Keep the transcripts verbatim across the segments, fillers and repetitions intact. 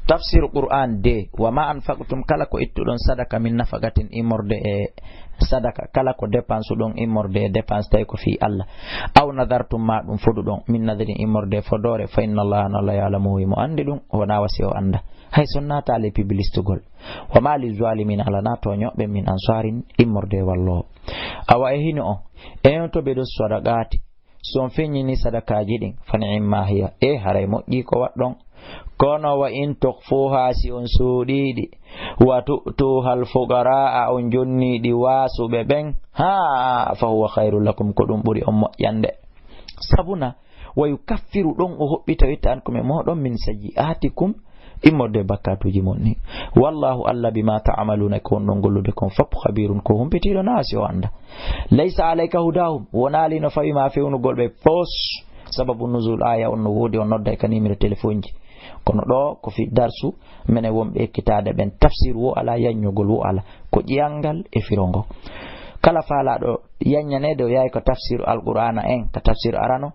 Tafsiru Qur'an de, "Wa ma anfaqtum," kala ko ittuɗon sadaka, "min nafaqatin," immorde e sadaka, kala ko dépense ɗon immorde e dépense tawi ko fii Allah, "aw nadartum," ma ɗum foduɗon, "min nadrin," immorde e fodoore, "fa inna Allah," no Allah, "ya'lamu," himo anndi ɗum, wonaa wasi o annda. Hay so naataali publicité gol. "Wa ma li zalimina," alaa tooñooɓe, "min ansarin," immorde e walloowo. Awa e hino on, en to ɓe ɗo sadaqaati, so on feññini sadakaaji ɗin, "fa ni'imma hiya," e haray moƴƴi ko waɗɗon. Kono "wa in tukhfuha," si on suuɗii ɗi, "wa tu'tuhal fuqaraa," on jonni ɗi waasuɓe ɓen, haa, "fa huwa khairul lakum," ko ɗum ɓuri on moƴƴande. Sabuna, "wa yukaffiru," ɗon o hoɓɓita o itta "ankum," e mooɗon, "min sayyi'atikum," immorde e bakkaatuuji mon ni. "Wallahu," Allah, "bima ta'maluna," ko on ɗon gollude kon, "fop khabirun," ko humpitiiɗo, naa si o annda. "Laysa alayka hudahum," wonaali no fawi ma fewnugol ɓe foos. Sababu nuzul aya on no woodi, on nodda e ka numéro téléphone ji. Kono ɗo ko fi darsu, menen wonɓe ekkitaade ɓen, tafsir wo alaa, yanñugol wo alaa. Ko ƴiyangal e firongo. Kala faalaaɗo yanñaneede, o yahay ko tafsir Alqur'aana en, ka tafsir arano,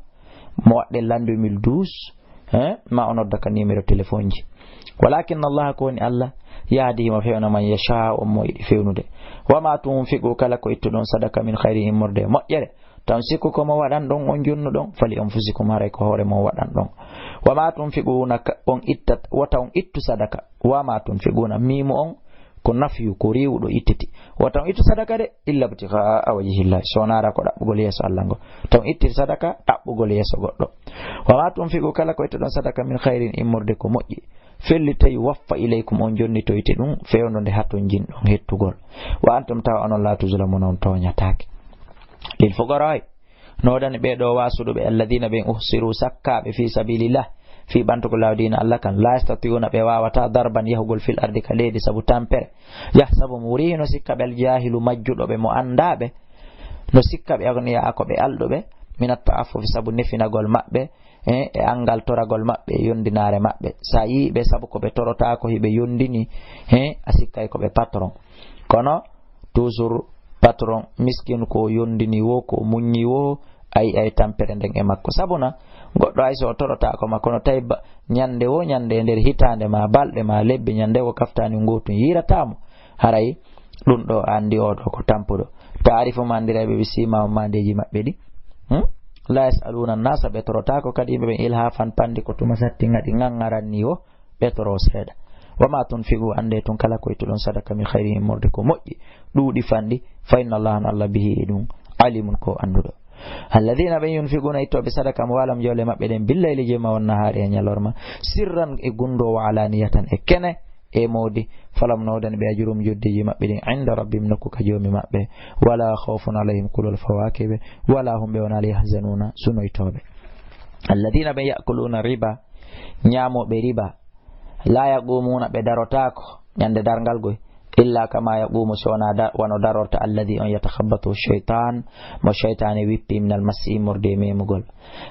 mo waɗɗen l'an deux mille douze, hein, ma o nodda ka numéro téléphone ji. "Walakinna Allah," ko woni Allah, "yahdi," himo fewna, "man yasha," on mo yiɗi fewnude. "Wa ma tunfiqu," kala ko ittuɗon sadaka, "min khairin," immorde e moƴƴere, "tunfiqu," ko mo waɗan ɗon, on jonnuɗon, "fali anfusikum," haray ko hoore mon waɗan ɗon. "Wa ma tunfiquna," ka-, on ittat, wota on ittu sadaka. "Wa ma tunfiquna," miimu on, ko nafyu, ko riiwuɗo ittiti. Wota on ittu sadaka de, "illa ibtigha'a wajhillah," so naara ko ɗaɓɓugol yeeso Allah ngo. Taw itti sadaka ɗaɓɓugol yeeso goɗɗo. "Wa ma tunfiqu," kala ko ittuɗon sadaka, "min khairin," immorde ko moƴƴi, "felliti yuwaffa ilaykum," on jonnitoyte ɗum, fewndo nde haton jinɗon hettugol. "Wa antum," tawa onon, "la tuzlamuna," on tooñataake. "Lil fuqara'i," no woodani ɓee ɗo waasuɗo ɓe, "alladhina," ɓen, "uhsiru," sakkaaɓe, "fi sabilillah," fii ɓantugol laawi diina Allah kan, "la yastati'una," ɓe waawataa, "darban," yahugol, "fil ardi," ka leydi, sabu tampere. "Yahsabuhumul," hino sikka ɓe, "al jahilu," majjuɗo ɓe, mo anndaa ɓe, no sikka ɓe, "aghniya," ko ɓe alɗuɓe, "min at-ta'affufi," sabu nefinagol maɓɓe, e, e anngal toragol maɓɓe, e yondinaare maɓɓe. Sa yii ɓe, sabu ko ɓe torotaako hiɓe yondini, e, a sikkay ko ɓe patron. Kono toujours patron miskin ko yondini wo, ko muññi wo, ay, ay tampere nden e makko. Sabuna goɗɗo ay so o torotaako ma, kono tawi ba-, ñande wo ñande e nder hitaande ma, balɗe ma, lebbi, ñande wo kaftaani ngootu yiirataamo, haray ɗum ɗo anndi o ɗo ko tampuɗo. Taarifu ma anndirayɓe ɓe siima on maandeeji maɓɓe ɗi. Hmm? "La yas'aluna nasa," ɓe torotaako kadi yimɓe ɓen, "ilhafan," pandi ko tuma satti ŋaɗi ŋaŋŋaran ni wo, ɓe toro seeɗa. "Wa ma tunfiqu," annde tun kala ko ittuɗon sadaka, "min khairin," immorde ko moƴƴi, ɗuuɗi fanɗi, "fa inna Allah," no Allah, "bihi," e ɗum, "alimun," ko annduɗo. "Alladhina," ɓen, "yunfiquna," ittooɓe sadaka, "amwalahum," jawle maɓɓe ɗen, "billaili," jemma, "wan nahari," e ñalorma, "sirran," e gunndoo, "wa alaniyatan," e kene, e moodi, "falahum," no woodani ɓe, "ajruhum," joddeeji maɓɓe ɗin, "inda rabbihim," nokku ka Joomi maɓɓe, "wala khawfun alayhim," kulol fawaaki ɓe, "wala hum," ɓe wonaali, "yahzanuna," sunoytooɓe. "Alladhina," ɓen, "ya'kuluna riba," ñaamooɓe riba, "la yaqumuna," ɓe darotaako ñande darngal goy, "illa kama yaqumu," so wonaa da-, wano darorta, "alladhi," on, "yatakhabbathu shaytan," mo shaytaane wippi, "minal massi," immorde e memugol.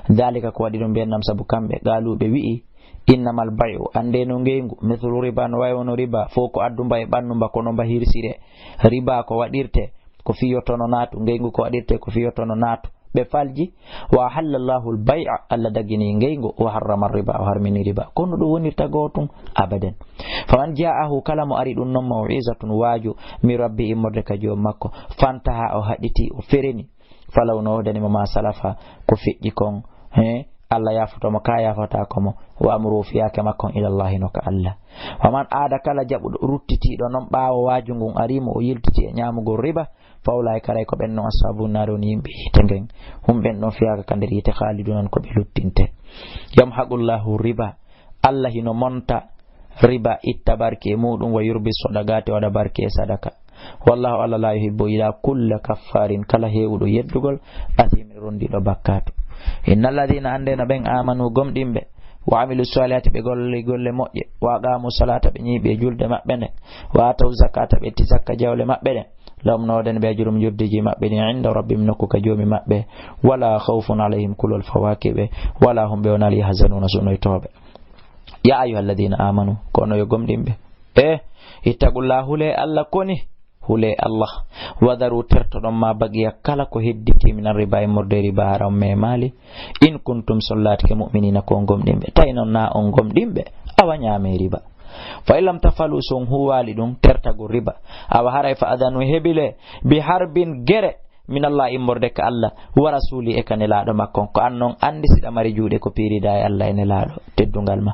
"Dhalika," ko waɗi ɗum, "bi annahum," sabu kamɓe, "qalu," ɓe wi'i, "innamal bay'u," annde no ngeyngu, "mithlu riba," no wayi wano riba, fof ko addu mba e ɓannu mba, kono mba hirsire. Riba ko waɗirte ko fiyotono naatu, ngeyngu ko waɗirte ko fiyotono naatu. Ɓe falji, "wa ahallallahu al-bay'a," Allah dagini ngeyngu, "wa harrama riba," o harmini riba. Kono ɗum wonirta gootum? Abadan. "Faman ja'ahu," kala mo ari ɗum non, "maw'izatun," waaju, "min rabbi," immorde ka Joomi makko, "fantaha," o haɗiti, o fereni, "falaw," no woodani mo, "ma salafa," ko feƴƴi kon, he, Allah yaafoto mo, ka yaafata ko mo, "wa amruhu," fiyaake makko on, "ilallahi," no ka Allah. "Wa man aada," kala jaɓuɗo, ruttitiiɗo non ɓaawo waaju ngun ari mo, o yiltiti e ñaamugol riba, "fa ulaa'ika," haray ko ɓen non, "ashaabun naari," woni yimɓe yiite ngen. "Hum," ɓen ɗon, "fiihaa," ka nder yiite, "khaaliduuna," ko ɓe luttinte. "Yamhaqullahu riba," Allah hino monta riba, itta barke e muɗum, "wa yurbi sadaqaati," waɗa barke e sadaka. "Wallahu," Allah, "la yuhibbu," yiɗaa, "kulla kaffaarin," kala heewuɗo yeddugol, "asiimin," rondiiɗo bakkaatu. "Innal ladhiina," annde no ɓen, "aamanu," gomɗimɓe, "wa amilu saalihaati," ɓe golli golle moƴƴe, "wa aqaamu salaata," ɓe ñiiɓi e julde maɓɓe nde, "wa aatawu zakaata," ɓe itti zakka jawle maɓɓe ɗen, "lahum," no woodani ɓe, "ajruhum," joddeeji maɓɓe ɗin, "inda rabbihim," nokku ka Joomi maɓɓe, "wala khawfun alayhim," kulol fawaaki ɓe, "wala hum," ɓe wonaali, "yahzanuuna," sunoytooɓe. "Ya ayyuhal ladhiina aamanu," kono yo gomɗimɓe, e, "ittaqullaha," hulee Allah, koni hulee Allah, "wa dharu," tertoɗon, "ma baqiya," kala ko hedditii, "mina riba," immorde e riba, hara on memaali, "in kuntum," so on laatike, "mu'miniina," ko on gomɗimɓe. Tawi non na on gomɗimɓe, awa ñaamee riba. Fa in lam tafalu, so on huuwaali ɗum, tertagol riba. Awa haray fa adanu, heɓile, bi harbin, gere, min Allah, immorde ka Allah, wa rasuli, e ka Nelaaɗo makko on. Ko an non anndi si ɗa mari juuɗe ko piiriɗaa e Allah e Nelaaɗo teddungal ma.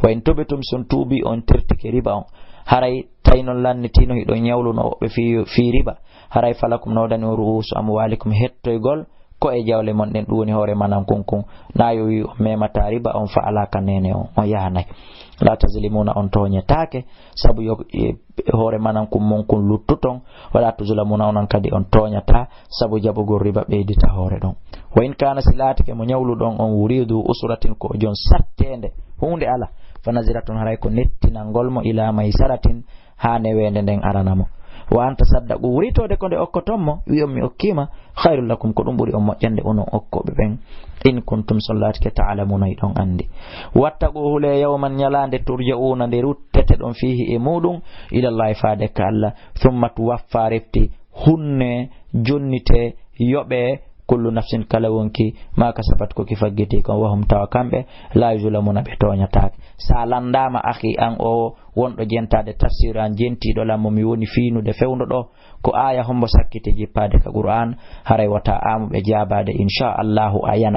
Wa in tubtum, so on tuubii on tertike riba on, haray tawi non lannitiino hiɗon ñawluno woɓɓe fii, fii riba, haray falakum, no woodani on ru'uusu amwaalikum, hettoygol ko e jawle mon ɗen, ɗum woni hoore manan kun kun. Na yo wi on memataa riba, on faalaa ka neene on, on yahanay. La tazlimuuna, on tooñetaake, sabu yo, e, hoore manan kun mon kun luttuton. Wala tuzlamuuna, onon kadi on tooñataa, sabu jaɓugol riba ɓeydita hoore ɗon. Wa in kaana, si laatike mo ñawluɗon on, yuriidu usratin, ko o jon satteende, huunde alaa, fa naziratun, haray ko nettinangol mo, ilaa maysaratin, haa neweende nden arana mo. Wa an tasaddaqu, wuritoode ko nde okkoton mo, wi'on mi okkii ma, khayrun lakum, ko ɗum ɓuri on moƴƴande onon okkooɓe ɓen. In kuntum, so on laatike, ta'lamuuna, hiɗon anndi. Wattaqu, hulee yawman, ñalaande, turja'uuna, nde rutteteɗon, fiihi, e muuɗum, ilallaahi, faade ka Allah, thumma tuwaffaa, refti, hunnee, jonnitee, yoɓee, kullu nafsin, kala wonki, maa kasabat, ko ki faggitii kon, wa hum, tawa kamɓe, laa yuzlamuuna, ɓe tooñataake. Sa lanndaama, akhi an o wonɗo jentaade tafsir an, jentiiɗo lan mo mi woni fiinude fewndo ɗo, ko aaya hombo sakkiti jippaade ka Qur'an, haray wata aamu ɓe jaabaade, insha Allahu, a yana.